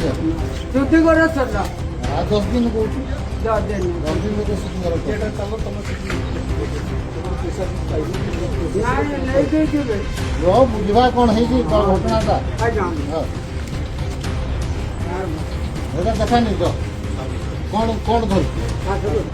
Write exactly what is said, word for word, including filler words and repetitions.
ଛୁଟି ହବ। ଛୁଟି କର ସରିଲା। ଆଉ ଦଶ ଦିନ କହୁଛୁ। ଦଶ ଦିନ। ଦଶ ଦିନ ଭିତରେ ଛୁଟି କର। ଏଇଟା ଚାଲ, ତମେ ଛୁଟି। ତମର ପଇସା କିଛି ପାଇବ। ନାଇଁ, ନାଇଁ, ଦେଇଦେବେ। ରହ, ବୁଝିବା କ'ଣ ହେଇଛି, କ'ଣ ଘଟଣାଟା। ଆଜ୍ଞା। ହଁ। ଏଇଟା ଦେଖାନି ତ। କ'ଣ, କ'ଣ ଧରିଛୁ? ଆସନ୍ତୁ।